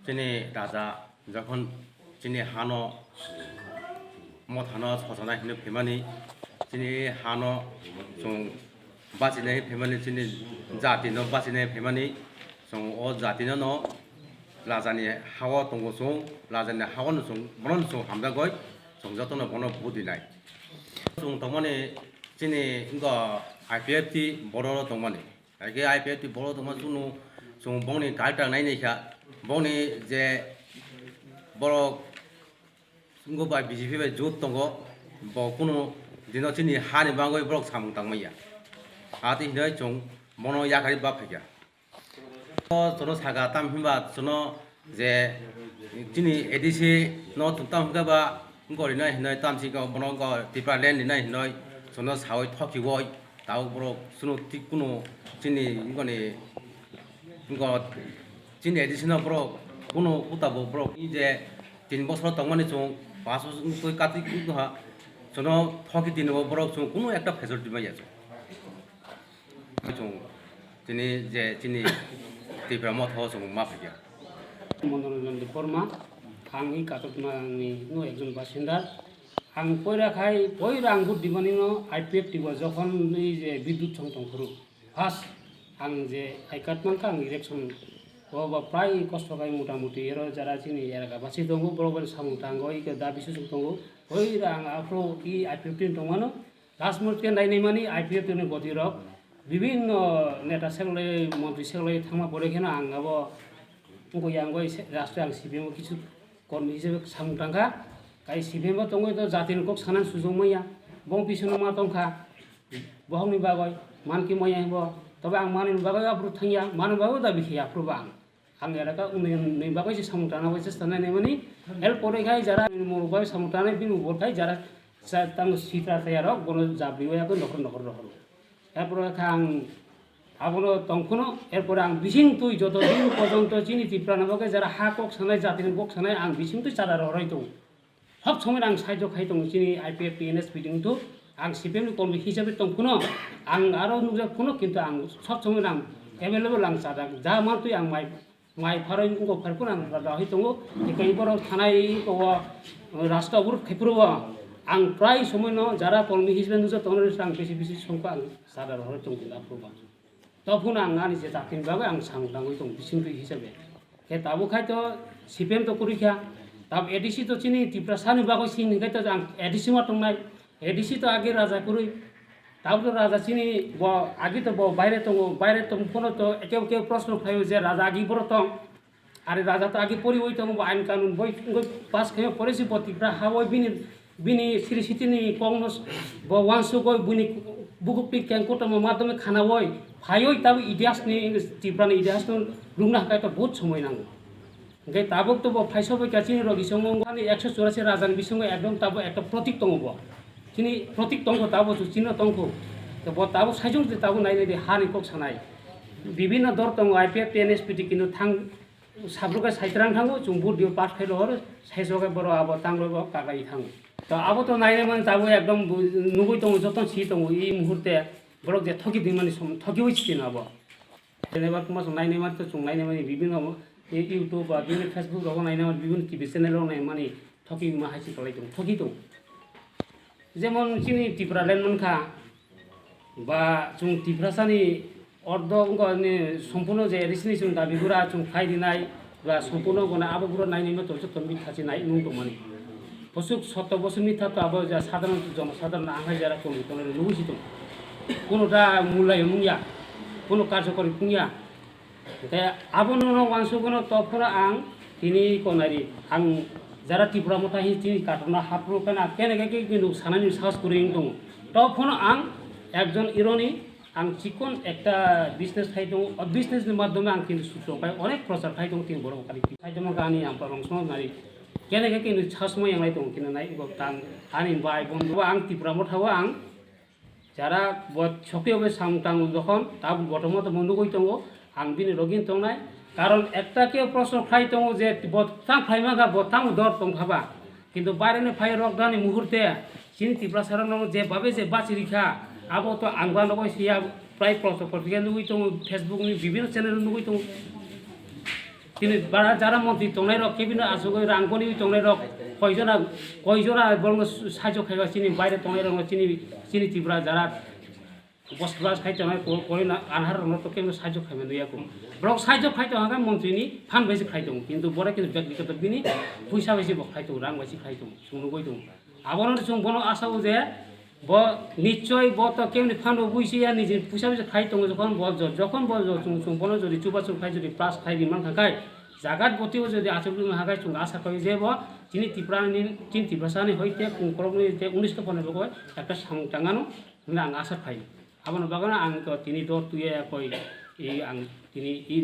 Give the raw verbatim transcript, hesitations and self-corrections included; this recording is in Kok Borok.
Chini raja jokhon chini hano mothano sochana hinwi phaimani, chini hano chwng bachinai phaimani, chini jatino bachinai phaimani, chwng o jatino no rajani hao tongo chwng, rajani hao no chwng, bono no chwng hamjagoi, chwng jotono bono vote dinai. Chwng tongmani chini wngkha I P F T borok tongmani. Haikhe I P F T borok tongma chwngno chwng bongni character nainai kha, bongni je borok wngkha bai B J P bai jot tongo, bo kunu dino chini hani bagwi borok samung tangmaya. Ati hinoi chwng bono yakarwi ba phaikha. O chwngno saka tam hinba chwngno je chini A D C no chwng tam hwnkhe ba gorina hinoi tamsi khe bono go Tipraland rina hinoi chwngno sawi thokiwoi tabuk borok chwngno tik kunu chini wngkoni wngko chini A D C no borok kunu kuta bo borok je tin bosor tongmani chwng pas bosor wngtwi kati wngha chwngno thoki tini bo borok chwng kunu ekta facility manya chwng. Chwng tini je chini Tipra motha o chwng ma phaikha. Monoranjan Debbarma, ang i Kataknani no ekjon basinda. Ang poira khai, poira ang vote dimani no I P F T o jokhon i je Bidyut Chong tongphuru. First, ang je I card mankha, ang election o ba prai kosto khai mota moti ero jara chini elaka basi tongo, borok bai samung tango, i ke dabi susung tongo. Poira ang aphuru i I P F T tongmano, last month khe nainai mani I P F T ni boti rok bibhinno neta seklai, montri seklai thangma pore kheno ang abo wngkha yang bai se-, last ang C P M o kisu kormi hisabe samung tangkha. Kai C P M o tongwi to jatini kok sanani sujung maya, bong pisono ma tongkha, bohokni bagwi, manki maya bo, tobe ang manini bagwi aphuru thangya, manini bagwi dabi khiya aphuru bo ang. Ang elaka unnayon ni bagwi se samung tangna bai chesta nai mani, el pore khai jara ni moro bai samung tangnai bini bor khai jara sa tamo sitra taya rok bono jabri waya ko nokhor nokhor nokhor. Er pore kha ang abono tongkhuno, er pore ang bising twi joto din porjonto chini Tipra ni bagwi jara ha kok sanai, jati ni kok sanai ang bising twi chada rohoroi tongo. Sob somoi ang sahajyo khai tongo chini I P F T N S P T wngthu. Ang C P M ni kormi hisabe tong phano, ang aro nukjak phano, kintu ang sob somoi ang available ang chajak. Ja mantwi ang mai, mai pharoi wngkok phar phano ang rwhai tongo. Tei borok thanai wngkok o rasta obor khai phuru bo ang prai somoi no jara kormi hisabe nukjak tongo, ang bisi bisi songkha ang chada rohoroi tongo aphuru bo. Tobokno ang ani je jatini bagwi ang samung tangwi tongo bisingtwi hisabe. Khe tabuk khai to C P M to kwrwi kha. Tab A D C to chini Tiprasani bagwi sini hinkhe to ang A D C ma tongnai. A D C to agi raja kwrwi. Tabuk to raja chini bo agi to bo baire tongo, baire tong phano to eke eke proshno khlaio je raja agi boro tong. Ari raja to agi poriwi tongo, bo ain kanun boi wngwi pass khaima pore se bo Tipra hao bini, bini siri sitini kongno s-, bo wansugwi bini bukukni kengkotongma madhyome khanawi phaiwi tabuk itihasni, Tiprani itihasno rwngna hwnkhe to bahut somoi nango. Hwnkhe tabuk to bo phaisobwi kha chini rogi songmo ani ekso churasi rajani bisingo ekdom tabuk ekta protik tongo bo. Chini protik tongkho tabuk chini tongkho. To bo tabuk saijwk je tabuk nainai de hani kok sanai. Bibhinno dor tongo I P F T N S P T kintu thang Sabruk khe saitrang thango, chwng vote dio pass khai rohoro, saichwk khe borok abo tangloi bo kakai thango. To abo to nainai mani tabuk ekdom bu-, nugui tongo, joto si tongo, i muhurte borok je thoki di mani som-, thokiui si tino abo. Jenebar kuma chwng nainai mani to chwng nainai mani bibhinno, e, YouTube ba bibhinno Facebook rogo nainai mani, bibhinno T V channel rogo nainai mani thoki ma hai si kwlai tongo, thoki tongo. Jemon chini Tipraland mankha, ba chwng Tiprasani ordo wngkha ni sompurno je A D C ni chwng dabi gura chwng khlai rinai, ba sompurno gona abo gura nainai no tongsa tongbi khachi nai nung tongmani. Bosuk sotto bosuk mitha to abo ja sadharon jono sadharon ang hai jara kong tongmani nugui si tong. Kuno da mulai nungya, kuno karjokori pungya. Hwnkhe abono no uansukgwno tobphano ang tini konari ang jara Tipra motha hi tini katorna haphuru phano kene khe khe kintu sanani sahas kwrwi wng tongo. Tobphano ang ekjon ironi ang chikon ekta business khai tongo, o business ni madhyome ang kintu sutro khai onek prochar khai tongo tini borok kali khai tongo ani ang parong song nari kene khe kintu sahas mo yang lai tongo kintu nai bo tang ani bai bondhu ang Tipra motha o ang Jara bo sokti obe samung tango jokhon, tabuk botomo tomo nugui tongo, ang bini rogin tongnai. Karon ekta khe proshno khlai tongo je bo tang phlai mankha, bo tamo dor tongkha ba. Kintu baireni phai rok dani muhurte chini Tiprasa rokno je babe je bachi rikha, abo to ang ba nogoi siya prai proshno portike nugui tongo, Facebook ni bibhinno channel nugui tongo. Chini bara jara montri tongnai rok, cabinet asugwi rang goni tongnai rok, koijona, koijona borokno saijo khaiba chini baire tongnai rokno chini, chini Tripura jara bosbas khai tongnai ko-, koi na anhar rokno to kebo saijo khaima nuya ko. Borok saijo khai tong hangkhe montri ni phan bai se khai tongo, kintu bore kintu bektigoto bini puisa bai se bo khai tongo, rang bai se khai tongo, chwng nugwi tongo. Abono chwng bono asa o je bo nichoi bo to kemni phan bo buisi ya, niji puisa bai se khai tongo, jokhon bo jo-, jokhon bo jo-, chwng, chwng bono jodi chubachu khai jodi plus khai ri mankha khai, jagat goti o jodi achuk ri mankha khai, chwng asa khai je bo chini Tripura ni, chini Tiprasa ni hoite kung korok ni te unis to phone bo ekta samung tangano hwnwi ang asa khai. Aboni bagwi ang to tini dor tuya koi, i ang tini i